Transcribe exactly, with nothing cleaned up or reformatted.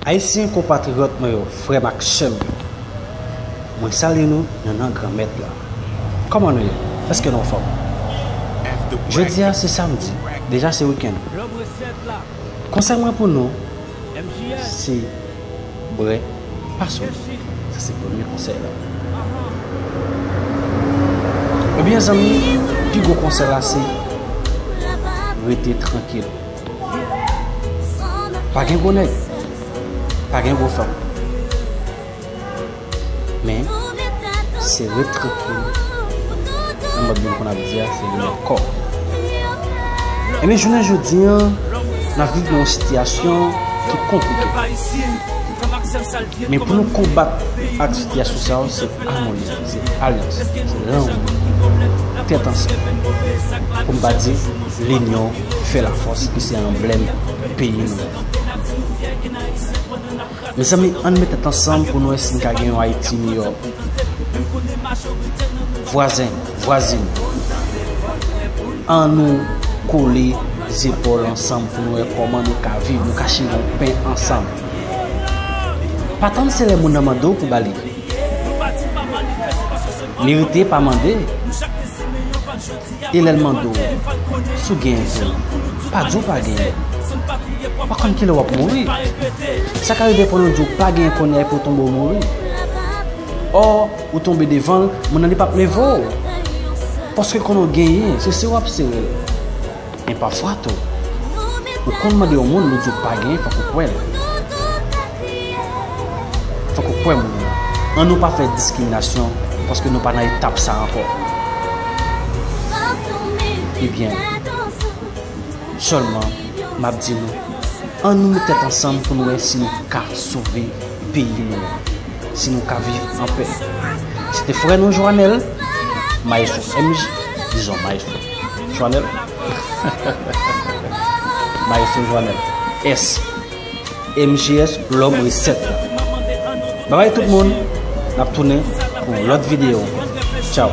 Ayisyen konpatriyòt mwen yo, frè m ak sè m yo, mwen salye nou nan non Granmèt la. Kòman nou ye? Èske nou anfòm? Jodi a se samdi, deja se wikenn. Konsèy mwen pou nou se bwè pa sou. Sa se premye konsèy la. Ebyen zanmi, pi gwo konsèy la se rete trankil. Pa gen gwo nèg, pa gen gwo fanm. Men, se ret trankil. Nan mòd moun konn ap di a, se remèd kò. Ebyen, jounen jodi a, n ap viv nan yon sitiyasyon ki konplike. Men pou nou konbat ak sitiyasyon sa yo, se amoni, se alyans, se lanmou, tèt ansanm. Pou m pa di, linyon fè lafòs, ki se anblèm peyi nou. Mezanmi, ann met tèt ansanm pou nou wè si n ka gen yon Ayiti miyò. Vwazen, vwazin, ann nou kole zepòl ansanm pou nou wè kòman nou ka viv, nou ka chire yon pen ansanm. Pa tann se lè moun nan mande w pou ba li. Merite pa mande. E lè l mande w si w genyen pou li, pa di w pa genyen. W pa konn kilè w ap mouri. Sa ka rive pandan w di w pa genyen kounye a epi w tonbe w mouri. Ò, ou tonbe devan l, moun nan li p ap leve w. Paske l konnen w genyen, se sere w ap sere l. Men pafwa tou, ou konn mande yon moun, li di w pa genyen, fòk ou kwè l. Fòk ou kwè moun nan. Ann nou pa fè diskriminasyon, paske nou pa nan etap sa ankò. Ebyen, sèlman, m ap di nou, ann nou met tèt ansanm pou nou wè si nou ka sove peyi nou an, si nou ka viv anpè. Se te frè nou Joanel, Maestro M J, dizon Maestro Joanel. Maestro Joanel. S. M J S, lòm resèt la. Babay tout moun, n ap tounen pou yon lòt videyo. Tchaw.